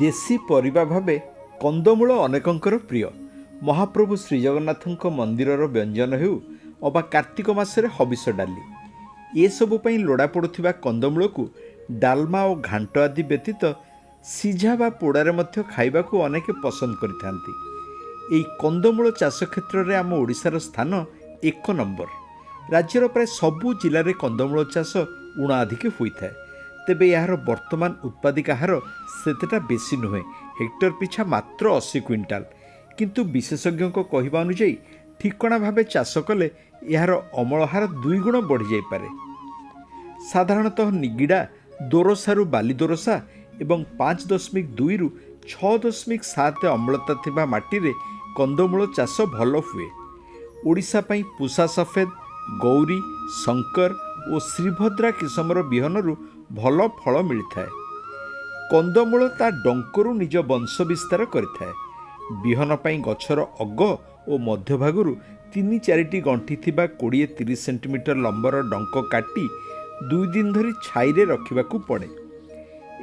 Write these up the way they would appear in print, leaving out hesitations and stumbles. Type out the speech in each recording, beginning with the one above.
ଦେଶୀ ପରିବା ଭାବେ କନ୍ଦମୂଳ ଅନେକଙ୍କର ପ୍ରିୟ। ମହାପ୍ରଭୁ ଶ୍ରୀଜଗନ୍ନାଥଙ୍କ ମନ୍ଦିରର ବ୍ୟଞ୍ଜନ ହେଉ ଅବା କାର୍ତ୍ତିକ ମାସରେ ହବିଷ ଡାଲି, ଏସବୁ ପାଇଁ ଲୋଡ଼ା ପଡ଼ୁଥିବା କନ୍ଦମୂଳକୁ ଡାଲମା ଓ ଘାଣ୍ଟ ଆଦି ବ୍ୟତୀତ ସିଝା ବା ପୋଡ଼ାରେ ମଧ୍ୟ ଖାଇବାକୁ ଅନେକେ ପସନ୍ଦ କରିଥାନ୍ତି। ଏହି କନ୍ଦମୂଳ ଚାଷ କ୍ଷେତ୍ରରେ ଆମ ଓଡ଼ିଶାର ସ୍ଥାନ ଏକ ନମ୍ବର। ରାଜ୍ୟର ପ୍ରାୟ ସବୁ ଜିଲ୍ଲାରେ କନ୍ଦମୂଳ ଚାଷ ଉଣାଧିକେ ହୋଇଥାଏ। ତେବେ ଏହାର ବର୍ତ୍ତମାନ ଉତ୍ପାଦିକା ହାର ସେତେଟା ବେଶୀ ନୁହେଁ, ହେକ୍ଟର ପିଛା ମାତ୍ର 80 କୁଇଣ୍ଟାଲ। କିନ୍ତୁ ବିଶେଷଜ୍ଞଙ୍କ କହିବା ଅନୁଯାୟୀ ଠିକଣା ଭାବେ ଚାଷ କଲେ ଏହାର ଅମଳ ହାର ଦୁଇଗୁଣ ବଢ଼ିଯାଇପାରେ। ସାଧାରଣତଃ ନିଗିଡ଼ା ଦୋରସାରୁ ବାଲି ଦୋରସା ଏବଂ 5.2ରୁ 6.7 ଅମ୍ଳତା ଥିବା ମାଟିରେ କନ୍ଦମୂଳ ଚାଷ ଭଲ ହୁଏ। ଓଡ଼ିଶା ପାଇଁ ପୁଷା ସଫେଦ, ଗୌରୀ, ଶଙ୍କର ଓ ଶ୍ରୀଭଦ୍ରା କିସମର ବିହନରୁ ଭଲ ଫଳ ମିଳିଥାଏ। କନ୍ଦମୂଳ ତା ଡଙ୍କରୁ ନିଜ ବଂଶ ବିସ୍ତାର କରିଥାଏ। ବିହନ ପାଇଁ ଗଛର ଅଗ ଓ ମଧ୍ୟଭାଗରୁ ତିନି ଚାରିଟି ଗଣ୍ଠି ଥିବା 20-30 ସେଣ୍ଟିମିଟର ଲମ୍ବର ଡଙ୍କ କାଟି 2 ଦିନ ଧରି ଛାଇରେ ରଖିବାକୁ ପଡ଼େ।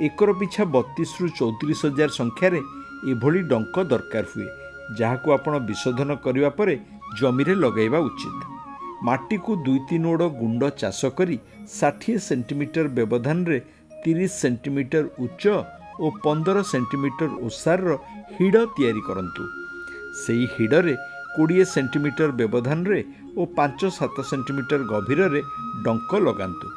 ଏକର ପିଛା 32ରୁ 34 ହଜାର ସଂଖ୍ୟାରେ ଏଭଳି ଡଙ୍କ ଦରକାର ହୁଏ, ଯାହାକୁ ଆପଣ ବିଶୋଧନ କରିବା ପରେ ଜମିରେ ଲଗାଇବା ଉଚିତ। ମାଟିକୁ ଦୁଇ ତିନି ଓଡ଼ ଗୁଣ୍ଡ ଚାଷ କରି 60 ସେଣ୍ଟିମିଟର ବ୍ୟବଧାନରେ 30 ସେଣ୍ଟିମିଟର ଉଚ୍ଚ ଓ 15 ସେଣ୍ଟିମିଟର ଓସାରର ହିଡ଼ ତିଆରି କରନ୍ତୁ। ସେଇ ହିଡ଼ରେ 20 ସେଣ୍ଟିମିଟର ବ୍ୟବଧାନରେ ଓ 5-7 ସେଣ୍ଟିମିଟର ଗଭୀରରେ ଡଙ୍କ ଲଗାନ୍ତୁ।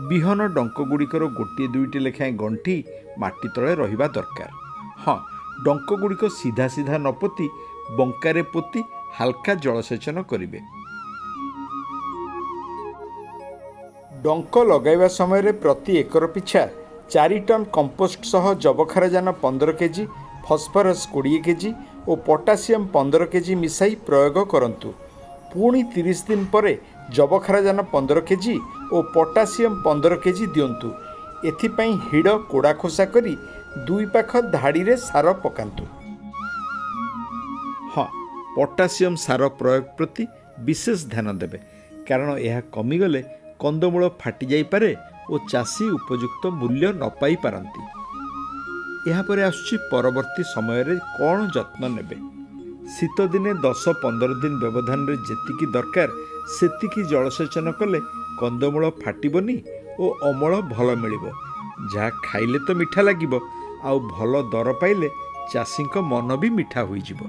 ବିହନ ଡଙ୍କଗୁଡ଼ିକର ଗୋଟିଏ ଦୁଇଟି ଲେଖାଏଁ ଗଣ୍ଠି ମାଟି ତଳେ ରହିବା ଦରକାର। ହଁ, ଡଙ୍କଗୁଡ଼ିକ ସିଧା ସିଧା ନ ପୋତି ବଙ୍କାରେ ପୋତି ହାଲକା ଜଳସେଚନ କରିବେ। ଡଙ୍କ ଲଗାଇବା ସମୟରେ ପ୍ରତି ଏକର ପିଛା 4 ଟନ୍ କମ୍ପୋଷ୍ଟ ସହ ଯବକ୍ଷାରଜାନ 15 କେଜି, ଫସ୍ଫରସ୍ 20 କେଜି ଓ ପଟାସିୟମ୍ 15 କେଜି ମିଶାଇ ପ୍ରୟୋଗ କରନ୍ତୁ। ପୁଣି 30 ଦିନ ପରେ ଯବକ୍ଷାରଜାନ 15 କେଜି ଓ ପଟାସିୟମ୍ 15 କେଜି ଦିଅନ୍ତୁ। ଏଥିପାଇଁ ହିଡ଼ କୋଡ଼ା ଖୋସା କରି ଦୁଇ ପାଖ ଧାଡ଼ିରେ ସାର ପକାନ୍ତୁ। ହଁ, ପଟାସିୟମ୍ ସାର ପ୍ରୟୋଗ ପ୍ରତି ବିଶେଷ ଧ୍ୟାନ ଦେବେ, କାରଣ ଏହା କମିଗଲେ କନ୍ଦମୂଳ ଫାଟି ଯାଇପାରେ ଓ ଚାଷୀ ଉପଯୁକ୍ତ ମୂଲ୍ୟ ନ ପାଇପାରନ୍ତି। ଏହାପରେ ଆସୁଛି ପରବର୍ତ୍ତୀ ସମୟରେ କ'ଣ ଯତ୍ନ ନେବେ। ଶୀତଦିନେ 10-15 ଦିନ ବ୍ୟବଧାନରେ ଯେତିକି ଦରକାର ସେତିକି ଜଳସେଚନ କଲେ କନ୍ଦମୂଳ ଫାଟିବନି ଓ ଅମଳ ଭଲ ମିଳିବ। ଯାହା ଖାଇଲେ ତ ମିଠା ଲାଗିବ, ଆଉ ଭଲ ଦର ପାଇଲେ ଚାଷୀଙ୍କ ମନ ବି ମିଠା ହୋଇଯିବ।